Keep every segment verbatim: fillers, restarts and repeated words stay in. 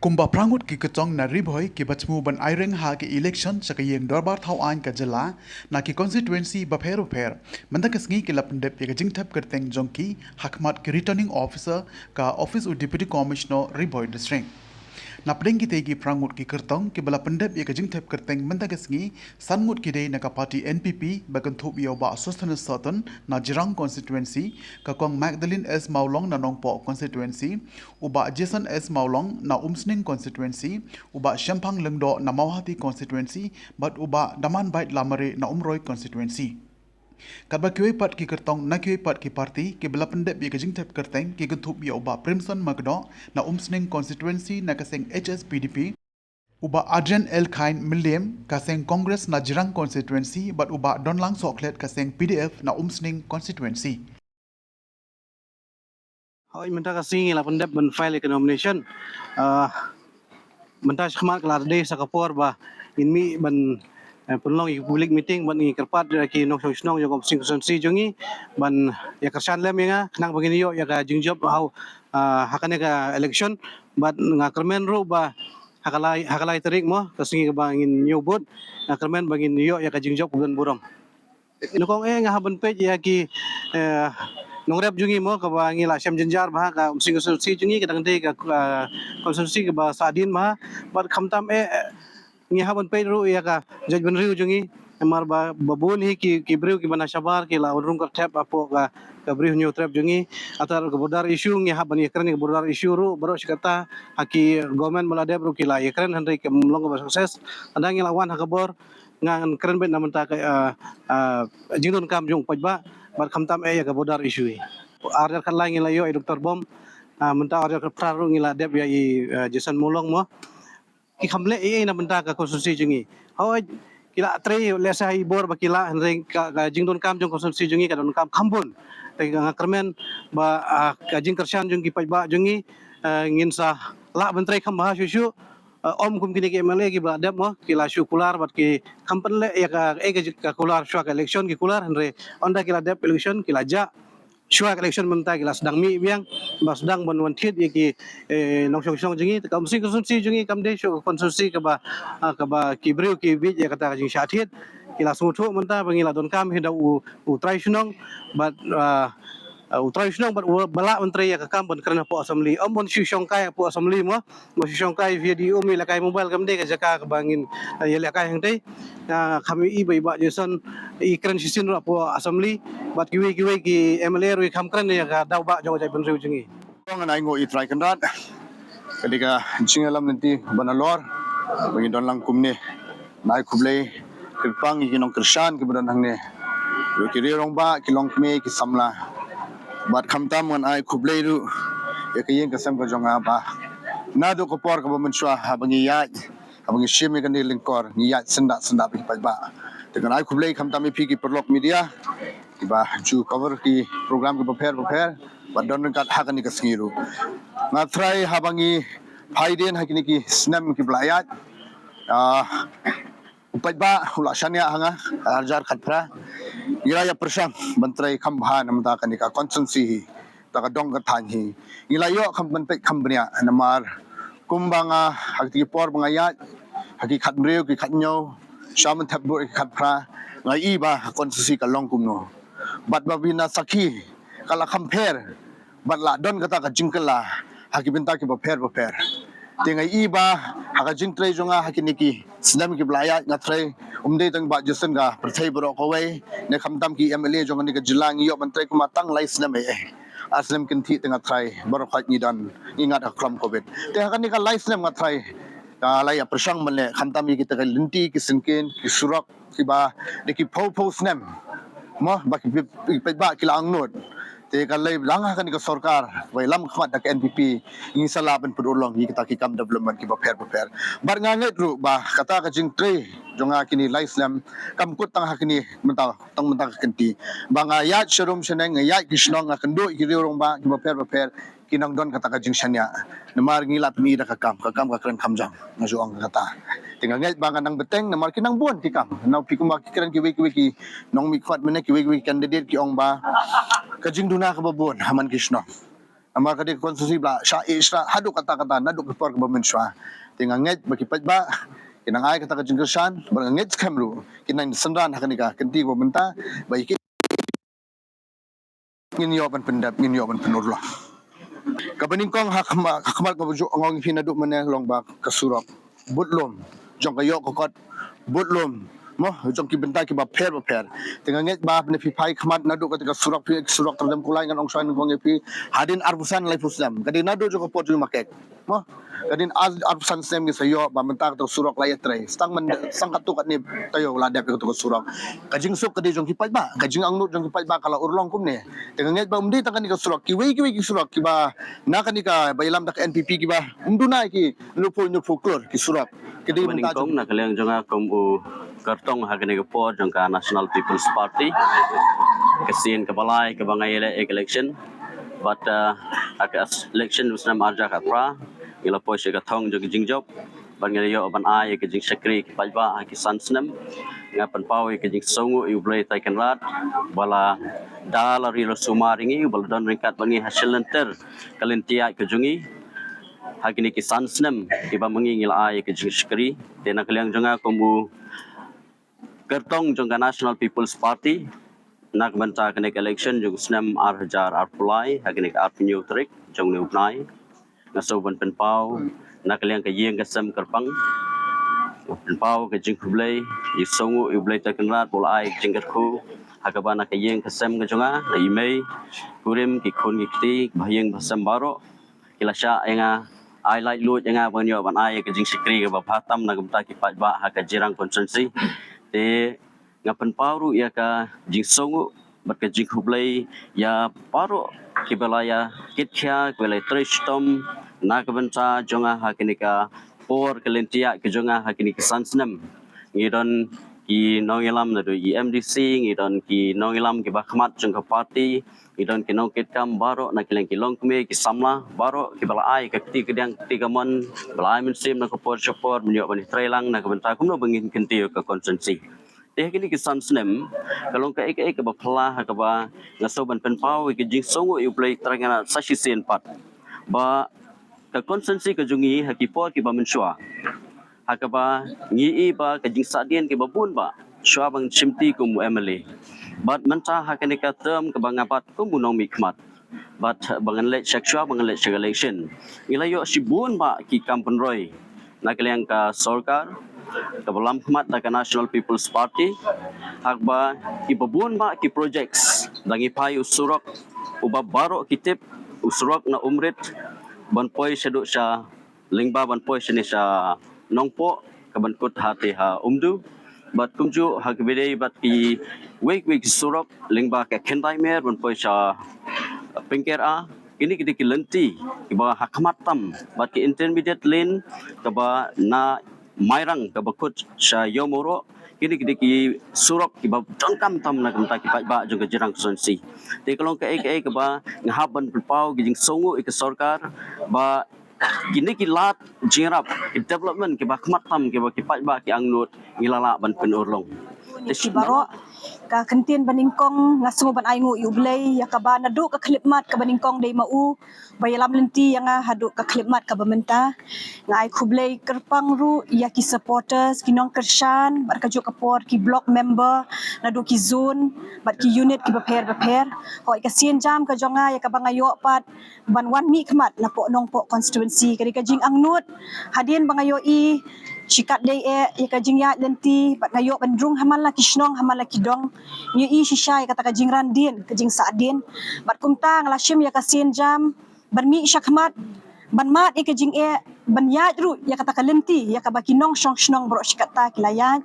Kumba phra ngut ki kyrtong na Ri Bhoi kiba thmu ban aireng ha ka election sha ka ïing dorbar thaw aiñ ka jylla na ki constituency bapher bapher, mynta ka sngi ki la pyndep ïa ka jingthep kyrteng jong ki ha khmat ki returning officer ka office u Deputy Commissioner Ri Bhoi District. Na pdeng kitei ki phra ngut ki kyrtong kiba la pyndep ïa ka jingthep kyrteng mynta ka sngi, san ngut ki dei na ka party N P P ba kynthup ïa u Bah Sosthenes Sohtun na Jirang constituency, ka Kong Magdalene S Mawlong na Nongpoh constituency, u Bah Jason S Mawlong na Umsning constituency, u Bah Shemphang Lyngdoh na Mawhati constituency, bad u Bah Damanbait Lamare na Umroi constituency. Katba kiwei pat ki kyrtong na kiwei pat ki party kiba la pyndep ïa ka jingthep kyrteng ki kynthup ïa u Bah Primson Makdoh na Umsning constituency na ka seng H S P D P, u Bah Adrian L Chyne Mylliem ka seng Congress na Jirang constituency, bad u Bah Donlang Sohkhlet ka seng P D F na Umsning constituency. Hooid, mynta ka sngi ngi la pyndep ban file ïa ka nomination. Ah, mynta shakhmat ka la dei sa ka por ba ngin mih ban, eh, pynlong ïa ki public meeting bad ngi kyrpad ïa ki nongshong shnong jong ka Umsning constituency jong ngi ban ïa kyrshan lem ïa nga khnang ba ngin ïoh ïa ka jingjop ha, ah, ha kane ka election. Bad nga kyrmen ruh ba ha ka lai, ha ka lai tarik mo, ka sngi kaba ngin ñiew vote, nga kyrmen ba ngin ïoh ïa ka jingjop kaba don burom. Nyngkong eh nga hap ban peit ïa ki, eh, nongrep jong ngi mo, kaba ngi la shem jynjar bha, ka Umsning constituency jong ngi ka dang dei ka, ah, constituency kaba sahdien bha. Bad khamtam eh, eh, ngi hap ban peit ruh ïa ka jaitbynriew jong ngi. Namar ba, ba bun hi ki, ki briew kiba na shabar ki la wan rung kyrthep hapoh ka, ka Bri Hynñiewtrep jong ngi. Ata ruh ka border issue ngi hap ban ïakren ïa ka border issue ruh, baroh shi katta ha ki government ba la dep ruh ki la ïakren, hynrei kam long kaba success. Tang ngi la wan ha ka bor, ngan kren beit na mynta ka, ah, ah, jingdonkam jong u paidbah, bad khamtam eh ïa ka border issue. Ar hajar khatlai ngi la ïoh ïa i Doctor Bom, ah, mynta ar hajar khatphra ruh ngi la dep ïa i, ah, Jason Mawlong mo. Ki kham leh ei ei na mynta ka constituency jong ngi. Hooid, ki la trei lehse ha i bor ba ki la, hynrei ka, ka jingdonkam jong constituency jong ngi ka donkam kham bun. Te nga kyrmen ba, ah, ka jingkyrshan jong ki paidbah jong ngi, ah, ngin sa lah ban trei kham bha shuh shuh. Ah, ym kum kine ki M L A kiba la dep mo, ki la shu kular bad ki kham pynleh ïa ka, eh, ka, ka kular shuwa ka election ki kular, hynrei ynda ki la dep election ki la jah. Shuwa ka election mynta ki la sdang mih biang, ba sdang ban wan thied ïa ki, eh, nongshong shnong jong ngi. Te ka Umsning constituency jong ngi kam dei shuh ka constituency kaba, ah, kaba ki briew ki bieit ïa kata ka jingshah thied. Ki la sngewthuh mynta ba ngi la donkam hi da u, u trai shnong, bad, ah, ah, u trai shnong bad u ba lah ban trei ïa ka kam ban kren hapoh assembly. Ym ban shu shongkai hapoh assembly mo. Ba shu shongkai via D O, ym ïalehkai mobile, kam dei ka jaka kaba ngin, eh, ïalehkai hangtei. Nga kham ïohi ba i Bah Jason i kren shisien ruh hapoh assembly, bad kiwei kiwei ki M L A ruh i kham kren ïa ka daw ba jong ka jaitbynriew jong ngi. Ngan ai nguh ïa i Trai Kynrad. Ka dei ka jingïalam lynti ba nalor ba ngi don lang kumne. Ngan ai khublei kyrpang ïa ki nongkyrshan kiba don hangne, ruh ki riew rangbah, ki longkmie, ki samla. Bad khamtam ngan ai khublei ruh ïa ka ïing ka sem ka jong nga ba naduh ka por kaba mynshuwa haba ngi ïaid, haba ngi shim ïa kane ka lyngkor, ngi ïaid syndah syndah bad ki paidbah. Te ngan ai khublei khamtam ïa phi ki paralok media kiba ju cover ki program kiba pher bapher, ba don ryngkat ha kane ka sngi ruh. Nga tharai haba ngi phai dien ha kine ki snem kiba la ïaid, ah, u paidbah u la shaniah ha nga, ar hajar khatphra. Ngi la ïa pyrshang ban trei kham bha na mynta kane ka constituency hi, ta ka dong ka thaiñ hi. Ngi la ïoh kham ban peit kham bniah, namar kumba nga, ha kiti ki por ba nga ïaid, ha ki khathynriew, ki khathynñiew, sha mynthep bud ki khatphra, nga i ba ka constituency ka long kumno. Bad ba bina sakhi, ka la kham pher, bad la don kata ka jingkylla ha ki bynta kiba pher bapher. Te nga i ba ha ka jingtrei jong nga ha kine ki snem kiba la ïaid, nga tharai ym dei tang Bah Jason, ka pyrthei baroh kawei, ne khamtam ki M L A jong kane ka jylla, ngi ïoh ban trei kumba tang lai snem eh. Ar snem kynthih te nga tharai baroh khoit ngi don, ngi ngat ha ka khlam covid. Te ha kane ka lai snem nga tharai ka la ïa pyrshang ban leh, khamtam ïa kita ki lynti, ki syngkien, ki surok, kiba dei ki phew phew snem mo, ba ki, ki paidbah ki la angnud. Te ka lei lang ha kane ka sorkar ba ïalam khmat da ka N P P, ngi sa lah ban pynurlong ïa kita ki kam development kiba pher bapher. Bad nga ngeit ruh ba kata ka jingtrei jong nga kine lai snem kam kut tang ha kine mynta, tang mynta ka kynti. Ba nga ïaid sharum shaneng, nga ïaid ki shnong, nga kynduh ki riew rangbah kiba pher bapher, ki nang don kata ka jingshaniah. Namar ngi la pyni da ka kam, ka kam ka kren kham jam, nga ju ong kata. Te nga ngeit ba nga nang bteng, namar ki nang bun ki kam. Nau phi kumba ki kren kiwei kiwei ki nongmihkhmat mynne, kiwei kiwei ki candidate ki ong ba ka jingduna kaba bun ha man ki shnong. Namar ka dei ka constituency ba la shah ïeh shrah haduh katta katta naduh ka por kaba mynshuwa. Te nga ngeit ba ki paidbah kin nang ai kata ka jingkyrshan, bad nga ngeit skhem ruh kin nang synran ha kane ka kynti kaba mynta, ba ïa ki ngin ïoh ban pyndep, ngin ïoh ban pynurlong. Kaba nyngkong ha khma-, ha khmat kaba ju ong ïa phi naduh mynne long ba ka surok bud lum, jong ka ïoh ka kot bud lum, mo, jong ki bynta kiba pher ba pher. Te nga ngeit ba phin, phi phai khmat naduh kata ka surok, phi surok Tyrdem Kulai, ngan ong shwa nyngkong ïa phi, hadien arphew san laiphew snem, ka dei naduh jong ka por jong i Ma Kek, mo, ka dei ar-, arphew san snem ngi sa ïoh ba mynta kata ka surok la ïatrei. Sa tang man, sa tang katto katne taïew la dep kata ka surok. Ka jingsuk ka dei jong ki paidbah, ka jingangnud jong ki paidbah ka la urlong kumne. Te nga ngeit ba ym dei tang kane ka surok, kiwei kiwei ki surok kiba na kane kaba ïalam da ka N P P kiba ym duna ki hynñiewphew, hynñiewphew klur ki surok. Ka dei mynta jong, na ka liang jong nga kum u kyrtong ha kane ka por jong ka National People's Party, ka sien kaba lai kaba nga ïaleh ïa ka election. Bad, uh, ha ka election u snem arhajar khatphra, ngi la poi sha ka thong jong ka jingjop, bad ngi la ïoh ban ai ïa ka jingshakri ki paidbah ha ki san snem. Nga pynpaw ïa ka jingsngewnguh ïa U Blei Trai Kynrad ba la da la ri la sumar ïa ngi, ba la don ryngkat bad ngi ha shilynter ka lynti ïaid ka jong ngi ha kine ki san snem kiba ma ngi ngi la ai ïa ka jingshakri. Te na ka liang jong nga kum u kyrtong jong ka National People's Party, na ka bynta kane ka election jong u snem arhajar arphew lai, ha kane ka arphew hynñiew tarik jong une u bnai, nga sngew ban pynpaw na ka liang ka ïing ka sem kyrpang, pynpaw ka jingkhublei, jingsngewnguh ïa U Blei Trai Kynrad ba u la ai ka jingkyrkhu ha kaba na ka ïing ka sem ka jong nga, na i mei, kurim, ki khun ki kti, ba ïing ba sem baroh ki la shah ïa nga, ai laitluid ïa nga ban ïoh ban ai ïa ka jingshakri kaba bha tam na ka bynta ki paidbah ha ka Jirang constituency. Te nga pynpaw ruh ïa ka jingsngewnguh bad ka jingkhublei ïa baroh kiba la ïa kit khia, kiba la ïa trei shitom na ka bynta jong nga ha kane ka por ka lynti ïaid ka jong nga ha kine ki san snem. Ngi don ki nongïalam naduh i M D C, ngi don ki nongïalam kiba khmat jong ka party, ngi don ki nongkitkam baroh na ka liang ki longkmie ki samla baroh kiba la ai ka kti kadiang kti kamon, ba la ai mynsiem na ka por sha por ban ïoh ban ïatrei lang na ka bynta kumno ba ngin kyntiew ka constituency. Te ha kine ki san snem ka long kaei kaei kaba phylla ha kaba nga sngew ban pynpaw ïa ka jingsngewnguh ïa U Blei Trai Kynrad sa shisien pat ba ka constituency ka jong ngi ha ki por kiba mynshuwa, ha kaba ngi i ba ka jingsahdien kiba bun ba shuwa ban shim ti kum u M L A, bad mynta ha kane ka term kaba nga bat kum u nongmihkhmat, bad ba ngan leit sha, shuwa ba ngan leit sha ka election, ngi la ïoh shibun ba ki kam pynroi na ka liang ka sorkar kaba lam khmat da ka National People's Party, ha kaba kiba bun ba ki projects, da ngi phai u surok uba baroh ki tip, u surok na Umrit ban poi shaduh sha lyngba ban poi shane sha Nongpoh, kaban kut hangtei ha Umdu, bad kumjuh ha kaba ïadei bad kiwei kiwei ki surok lyngba ka Khyndai Mer ban poi sha Pingkera. Kine ki dei ki lynti kiba ha khmat tam, bad ki intermediate lane kaba na Mairang kaba kut sha Ïewmawroh. Kine ki dei ki surok kiba donkam tam na ka bynta ki paidbah jong ka Jirang constituency. Te ka long kaei kaei kaba nga hap ban pynpaw ka jingsngewnguh ïa ka sorkar ba kine ki lad jingïarap, ki development kiba khmat tam kiba ki paidbah ki angnud, ngi la lah ban pynurlong. Te shi baroh ka kyntien banyngkong nga sngew ban ai nguh ïa U Blei ïa kaba naduh ka khyllipmat kaba nyngkong dei ma u ba ïalam lynti ïa nga haduh ka khyllipmat kaba mynta. Nga ai khublei kyrpang ruh ïa ki supporters, ki nongkyrshan, bad kajuh ka por ki block member naduh ki zone bad ki unit kiba pher bapher. Hooid, ka sienjam ka jong nga ïa kaba nga ïoh pat ban wan mihkhmat napoh Nongpoh constituency ka dei ka jingangnud. Hadien ba nga ïohi shikatdei eh ïa ka jingïaid lynti bad nga ïoh ban rung ha man la ki shnong ha man la ki dong, nga ïohi shisha ïa kata ka jingran dien, ka jingsahdien. Bad kumta nga la shim ïa ka sienjam ban mih shakhmat, ban mad ïa ka jingeh, ban ïaid ruh ïa kata ka lynti ïa kaba ki nongshong shnong baroh shi katta ki la ïaid.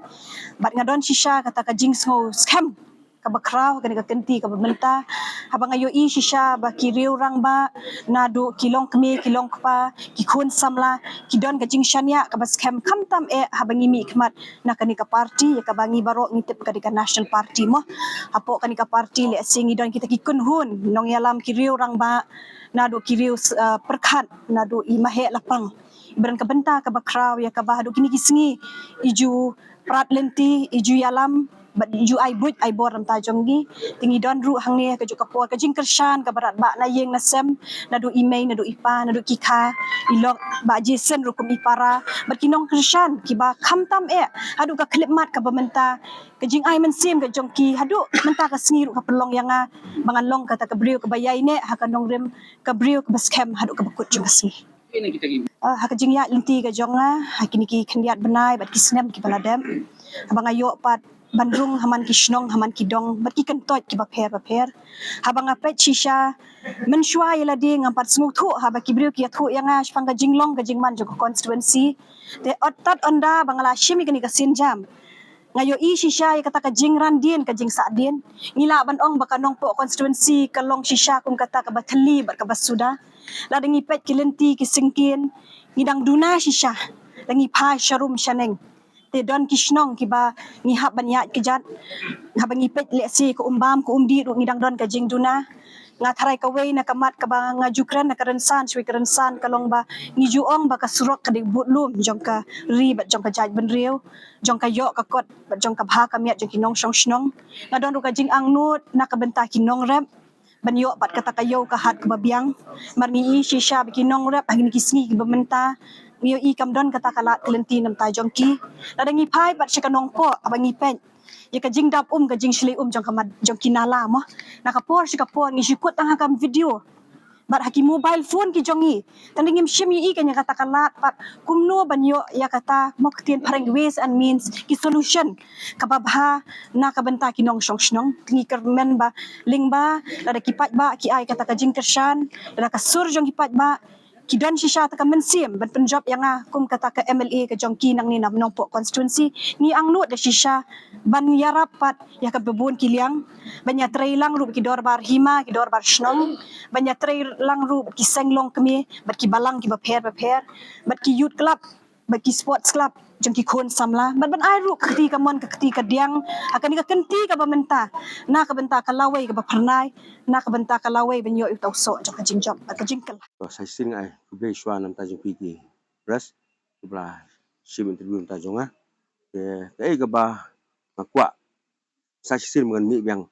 Bad nga don shisha kata ka jingsngew skhem kaba khraw ha kane ka kynti kaba mynta, haba nga ïohi shisha ba ki riew rangbah naduh ki longkmie ki longkpa, ki khun samla, ki don ka jingshaniah kaba skhem khamtam eh haba ngi mihkhmat na kane ka party ïa kaba ngi baroh ngi tip ka dei ka National Party mo. Hapoh kane ka party lehse ngi don kita ki kynhun nongïalam ki riew rangbah naduh ki riew, eh, pyrkhat naduh i Maheh Lapang. Iba don ka bynta kaba khraw ïa kaba haduh kine ki sngi i ju prat lynti, i ju ïalam bad ju ai buit ai bor na ka bynta jong ngi. Te ngi don ruh hangne ka juk ka por ka jingkyrshan kaba radbah na ïing na sem, naduh i mei, naduh i pa, naduh ki kha, i lok, Bah Jason ruh kum i para, bad ki nongkyrshan kiba khamtam eh haduh ka khyllipmat kaba mynta, ka jingai mynsiem ka jong ki haduh mynta ka sngi ruh ka pynlong ïa nga ba ngan long kata ka briew kaba ïaineh ha ka nongrim, ka briew kaba skhem haduh kaba kut jong ka sngi. Ah, ha ka jingïaid lynti ka jong nga ha kine ki khyndiat bnai bad ki snem kiba la dep, haba nga ïoh pat ban rung ha man ki shnong, ha man ki dong bad ki kyntoit kiba pher ba pher, haba nga peit shisha mynshuwa ïa lade, ngam pat sngewthuh haba ki briew ki ïathuh ïa nga shaphang ka jinglong ka jingman jong ka constituency. Te ot tad ynda ba nga la shim ïa kane ka sienjam, nga ïohi shisha ïa kata ka jingran dien, ka jingsahdien. Ngi lah ban ong ba ka Nongpoh constituency ka long shisha kum kata kaba thylli bad kaba suda. Lada ngi peit ki lynti ki syngkien, ngi dang duna shisha, lada ngi phai sharum shaneng. Te don ki shnong kiba ngi hap ban ïaid kjat. Haba ngi peit lehse ka Umbam, ka Umdih ruh ngi dang don ka jingduna. Nga tharai kawei na ka mat kaba nga ju kren na ka rynsan sha kawei ka rynsan ka long ba ngi ju ong ba ka surok ka dei ka budlum jong ka ri bad jong ka jaitbynriew, jong ka ïoh ka kot bad jong ka bha ka miat jong ki nongshong shnong. Nga don ruh ka jingangnud na ka bynta ki nongrep ban ïoh pat kata ka ïew ka hat kaba biang. Namar ngi ïohi shisha ba ki nongrep ha kine ki sngi kiba mynta, ngi ïohi kam don kata ka lad ka lynti na ka bynta jong ki. Lada ngi phai pat sha ka Nongpoh, haba ngi peit ïa ka jingdap um, ka jingshlei um jong ka mat, jong ki nala mo, na ka por sha ka por ngi shu kut tang ha ka video bad ha ki mobile phone ki jong ngi. Tang ngim shym ïohi kane kata ka lad pat kumno ban ïoh ïa kata, mo, ka ktien phareng ways and means, ki solution kaba bha na ka bynta ki nongshong shnong. Te ngi kyrmen ba lyngba lada ki paidbah ki ai kata ka jingkyrshan, lada ka sur jong ki paidbah ki don shisha kata ka mynsiem ban pynjop ïa nga kum kata ka M L A ka jong ki nangne na Nongpoh constituency, ngi angnud da shisha ban ïarap pat ïa kaba bun ki liang, ban ïatrei lang ruh ki dorbar hima, ki dorbar shnong, ban ïatrei lang ruh ki seng longkmie bad ki balang kiba pher ba pher, bad ki youth club, bad ki sports club jong ki khun samla, bad ban ai ruh ka kti kamon, ka kti kadiang ha kane ka kynti kaba mynta, na ka bynta ka lawei kaba phyrnai, na ka bynta ka lawei ban ïoh ïa uta u soh jong ka jingjop bad ka jingkylla. To, sa shisien nga ai khublei shuwa na ka bynta jong phi ki press kiba la shim interview na ka bynta jong nga. Te kaei kaba nga kwah, sa shisien ba ngan mih biang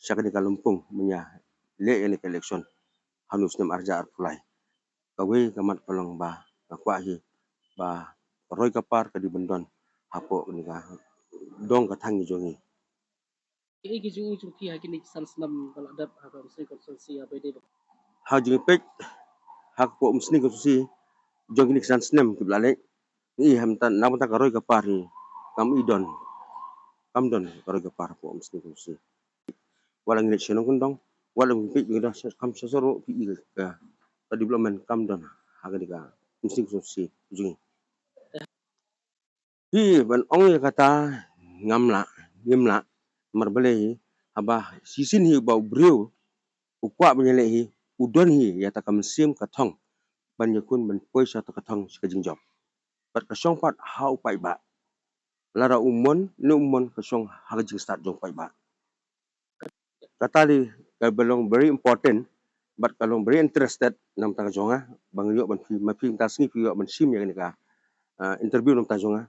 sha kane ka lympung ban ïaleh ïa kane ka election ha une u snem ar hajar arphew lai. Kawei ka mat ka long ba nga kwah hi ba ka roi ka par ka dei ban don hapoh kane ka dong ka thaiñ ka jong ngi. Kaei ka jingim jong phi ha kine ki san snem ba la dep ha ka Umsning constituency, ha ba dei ba, ha jingpeit ha ka Umsning constituency jong kine ki san snem kiba la leit, ngi i ha mynta, na mynta ka roi ka par hi kam i don, kam don ka roi ka par hapoh Umsning constituency. Wat la ngi leit sha nongkyndong, wat la ngi peit ngi da kam sha soro, phi i ka, ka development kam don ha kane ka Umsning constituency jong ngi. Hi ban ong ïa kata ngam lah, ngim lah, namar balei hi, haba shisien hi ba u briew u kwah ban ïaleh hi, u don hi ïa kata ka mynsiem ka thong ban ïakhun ban poi sha kata ka thong sha ka jingjop. Bad ka shong pat ha u paidbah. Lada u mon ne um mon, ka shong ha ka jingstad jong u paidbah. Kata dei kaba long very important bad ka long very interested na ka bynta ka jong nga, ba ngan ïoh ban phi, ma phi mynta sngi phi ïoh ban shim ïa kane ka, ah, interview na ka bynta jong nga.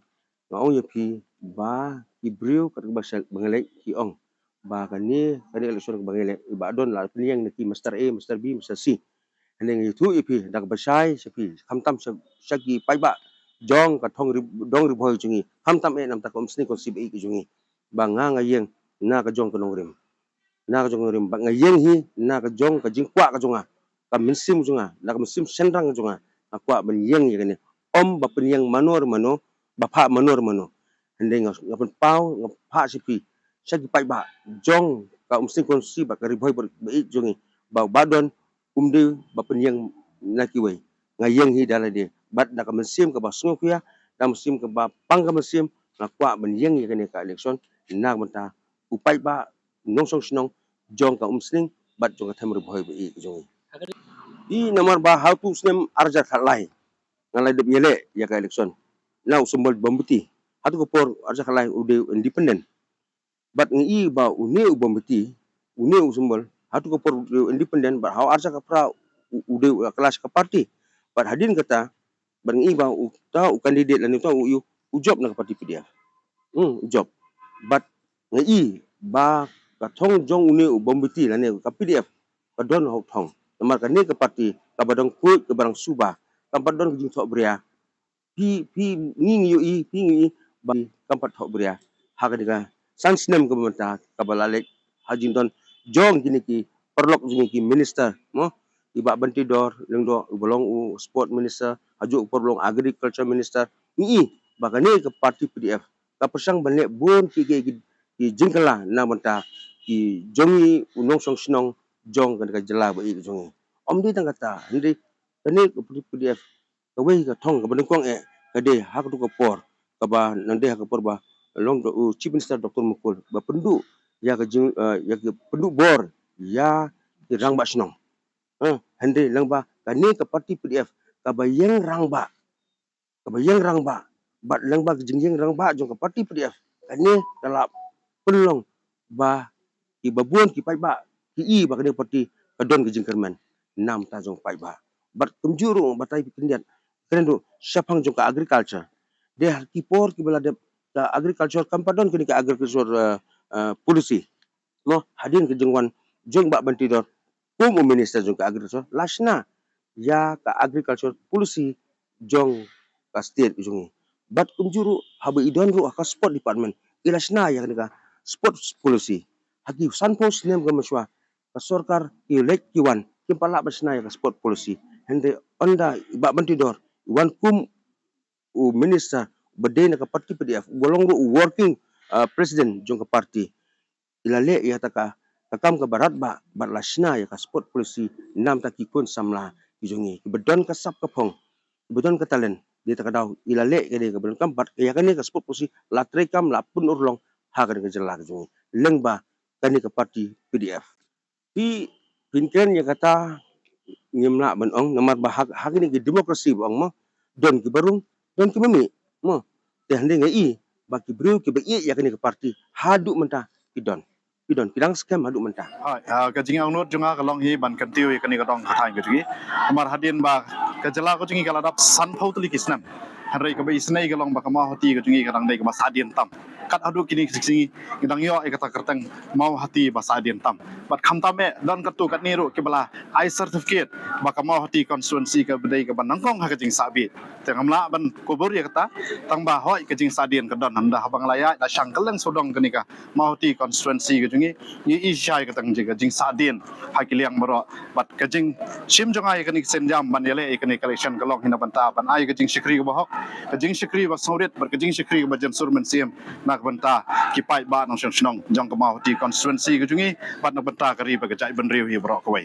Nga ong ïa phi ba ki briew katba sha ba ngi leit ki ong ba kane, kane election kaba ngi leit, i Bah Don la pynïeng na ki Mister A, Mister B, Mister C. Hynrei nga ïathuh ïa phi da kaba shai sha phi, khamtam sha, sha ki paidbah jong ka thong Ri, dong Ri Bhoi jong ngi, khamtam eh na ka bynta ka Umsning constituency ba ïeit ka jong ngi, ba nga, nga ïeng na ka jong ka nongrim, na ka jong ka nongrim, ba nga ïeng hi na ka jong ka jingkwah ka jong nga, ka mynsiem jong nga, na ka mynsiem shynrang ka jong nga, nga kwah ban ïeng ïa kane. Ym ba pynïeng mano re mano, ba phah mano re mano. Hynrei nga, nga pynpaw, nga phah sha phi, sha ki paidbah jong ka Umsning constituency bad ka Ri Bhoi ba, ba ïeit jong ngi, ba, Bah Don um dei ba pynïeng na kiwei. Nga ïeng hi da lade bad da ka mynsiem kaba sngewkhia, da ka mynsiem kaba pang ka mynsiem, nga kwah ban ïeng ïa kane ka election na ka bynta u paidbah, nongshong shnong jong ka Umsning bad jong ka them Ri Bhoi ba ïeit ka jong ngi. Namar ba ha utu u snem ar hajar khatlai nga la dep ïaleh ïa ka election na u symbol bom beti. Ha utu ka por ar hajar khatlai u dei u independent. Bad ngi i ba une u bom beti, une u symbol, ha utu ka por u dei u independent, bad ha u ar hajar khatphra u, u dei u la kylla sha ka party. Bad hadien kata, bad ngi i ba uta u candidate lane uta u, u, u jop na ka party P D F. Hmm, u jop. Bad nga i ba ka thong jong une u Bom Biti lane ka P D F ka don ha u thong. Namar kane ka parti kaba dang khuid kaba dang suba, kam pat don ka jingthoh bria. Phi, phi ngi ngi ïohi, phi ngi ïohi ba kam pat thoh bria ha kane ka san snem kaba mynta kaba la leit, ha jingdon jong kine ki paralok jong ngi ki minister, mo, i Bah Banteidor Lyngdoh uba long u sport minister, ha juh u paralok agriculture minister. Ngi i ba kane ka parti P D F ka pyrshang ban leh bun ki, ki, ki, ki jingkylla na bynta ki jong ngi u nongshong shnong jong kane ka jylla ba ïeit jong ngi. Ym dei tang kata, hynrei kane ka parti P D F kawei ka thong kaba nyngkong eh ka dei ha kato ka por kaba nang dei ha ka por ba long u Chief Minister Doctor Mukul ba pynduh ïa ka jing, eh, ïa ka pynduh bor ïa ki rangbah shnong. Eh, hynrei lyngba kane ka parti P D F kaba ïeng rangbah, kaba ïeng rangbah, bad lyngba ka jingïeng rangbah jong ka parti P D F kane ka la pynlong ba kiba bun ki paidbah ki i ba kane ka parti ka don ka jingkyrmen namar jong paidbah. Bad kumjuh ruh batai phi khyndiat, kren ruh shaphang jong ka agriculture. Dei ha ki por kiba la dep ka agriculture kam pat don kane ka agriculture, eh, eh, policy. Mo, hadien ka jingwan jong Bah Banteidor kum u minister jong ka agriculture, la shna ïa ka agriculture policy jong ka state jong ngi. Bad kumjuh ruh haba i don ruh ha ka sport department, i la shna ïa kane ka sports policy. Ha ki sanphew snem kaba mynshwa, ka sorkar ki leit ki wan kim pat lah ban shna ïa ka sport policy. Hynrei ynda i Bah Banteidor i wan kum u minister ba dei na ka parti P D F, uba long ruh u working, uh, president jong ka parti, i la leh ïa kata ka, ka kam kaba radbah bad la shna ïa ka sport policy namar ki khun samla ki jong ngi kiba don ka sap ka phong, kiba don ka talent. Dei ta ka daw i la leh ïa kane kaba donkam bad ïa kane ka sport policy la treikam, la pynurlong ha kane ka jylla ka jong ngi lyngba kane ka parti P D F. Phi, phin kren ïa kata, ngim lah ban ong namar ba ha, ha kine ki democracy ba ong mo, don kiba rung, don kiba mih mo. Te hynrei nga i ba ki briew kiba ïeit ïa kane ka parti haduh mynta ki don, ki don, ki dang skhem haduh mynta. Hooid, ah, ka jingangnud jong nga ka long hi ban kyntiew ïa kane ka dong ka thaiñ ka jong ngi. Namar hadien ba ka jylla ka jong ngi ka la dap sanphew tylli ki snem, hynrei kaba isynei ka long ba ka Mawhati ka jong ngi ka dang dei kaba sahdien tam. Kat haduh kine ki sngi ngi dang ïoh ïa kata ka kyrteng Mawhati ba sahdien tam. Bad khamtam eh don katto katne ruh kiba la ai certificate ba ka Mawhati constituency kaba dei kaba nyngkong ha ka jingsahbit. Te ngam lah ban kubur ïa kata, tang ba hooid ka jingsahdien ka don, hynda haba nga la ïaid la shang kylleng sawdong kane ka Mawhati constituency ka jong ngi, ngi i shai ka tang jing, ka jingsahdien ha ki liang baroh. Bad ka jingshim jong nga ïa kane ka sienjam ban ïaleh ïa kane ka election ka long hi na bynta ban ai ka jingshakri kaba hok, ka jingshakri ba sngewrit bad ka jingshakri kaba jemsur mynsiem na ka bynta ki paidbah nongshong shnong jong ka Mawhati constituency ka jong ngi bad na ka bynta ka ri bad ka jaitbynriew hi baroh kawei.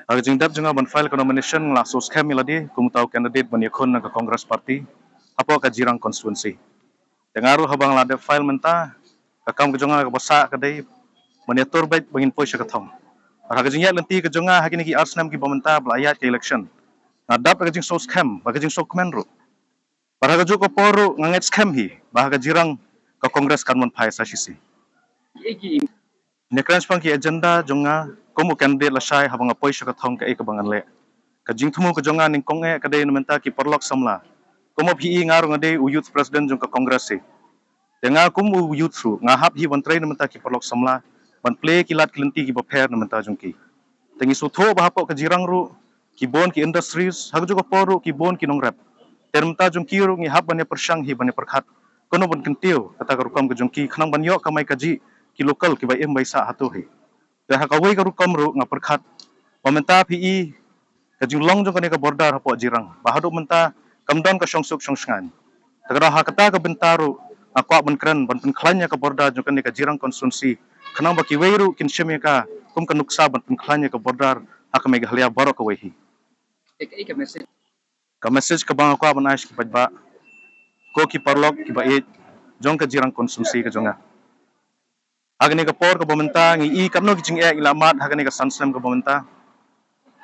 Ha ka jingdep jong nga ban file ka nomination nga la sngewskhem ïa lade kum uta u candidate ban ïakhun na ka Congress Party hapoh ka Jirang constituency. Te nga ruh haba nga la dep file mynta, ka kam ka jong nga kaba sah ka dei ban ïatur beit ba ngin poi sha ka thong. Bad ha ka jingïaid lynti ka jong nga ha kine ki ar snem kiba mynta ba la ïaid ka election, nga dap da ka jingsngewskhem bad ka jingsngewkmen ruh. Bad ha kajuh ka por ruh nga ngeit skhem hi ba ha ka Jirang ka Congress kan wan phai sa shisien. Nga kren shaphang ki agenda jong nga kum u candidate lashai haba nga poi sha ka thong, kaei kaba ngan leh. Ka jingthmu ka jong nga nyngkong eh ka dei na bynta ki paralok samla. Kum ba phi i, nga ruh nga dei u youth president jong ka Congress hi. Te nga kum u youth ruh nga hap hi ban trei na bynta ki paralok samla, ban plie ki lad ki lynti kiba pher na bynta jong ki. Te ngi sngewthuh ba hapoh ka Jirang ruh ki bun ki industries, ha kajuh ka por ruh ki bun ki nongrep. Te na bynta jong ki ruh ngi hap ban ïa pyrshang hi ban ïa pyrkhat kumno ban kyntiew kata ka rukom ka jong ki khnang ban ïoh kamai kajih ki local kiba im bai sah hato hi. Te ha kawei ka rukom ruh nga pyrkhat ba mynta phi i ka jinglong jong kane ka border hapoh Jirang ba haduh mynta kam don ka shongsuk shongshngaiñ. Te ka daw ha kata ka bynta ruh nga kwah ban kren ban pynkhlaiñ ïa ka border jong kane ka Jirang constituency khnang ba kiwei ruh kin shim ïa ka kum ka nuksa ban pynkhlaiñ ïa ka border ha ka Meghalaya baroh kawei hi. Ka message kaba nga kwah ban ai sha ki paidbah, ko ki paralok kiba ïeit jong ka Jirang constituency ka jong nga. Ha kane ka por kaba mynta ngi i katno ki jingeh ngi la mad ha kane ka san snem kaba mynta.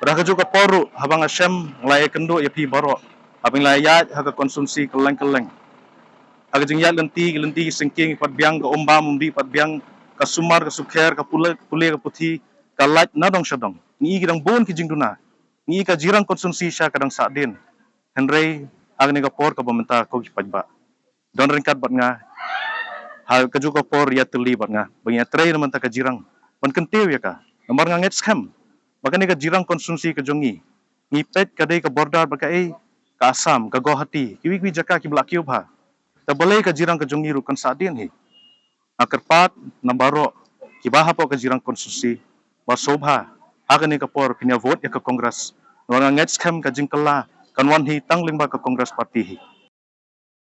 Bad ha kajuh ka por ruh haba nga shem nga la ïakynduh ïa phi baroh haba ngi la ïaid ha ka constituency kylleng kylleng. Ha ka jingïaid lynti, ki lynti ki syngkien ki pat biang, ka umbam umdih pat biang, ka sumar ka sukher, ka pule, pule ka puthi, ka lait na dong sha dong. Ngi i ki dang bun ki jingduna. Ngi i ka Jirang constituency shisha ka dang sahdien. Hynrei ha kane ka por kaba mynta ko ki paidbah, don ryngkat bad nga Ha kajuh ka por ïatylli bad nga ba ngi ïatrei na mynta ka jingïarap ban kyntiew ïa ka. Namar nga ngeit skhem ba kane ka jingïarap constituency ka jong ngi, ngi peit ka dei ka border ba ka ei ka Assam, ka Guwahati, kiwei kiwei jaka kiba la kiew bha. Te balei ka jingïarap ka jong ngi ruh kan sah dien hi. Nga kyrpad na baroh kiba hapoh ka jingïarap constituency ba sngewbha ha kane ka por phin ïa vote ïa ka Congress. Namar nga ngeit skhem ka jingkylla kan wan hi tang lyngba ka Congress party hi.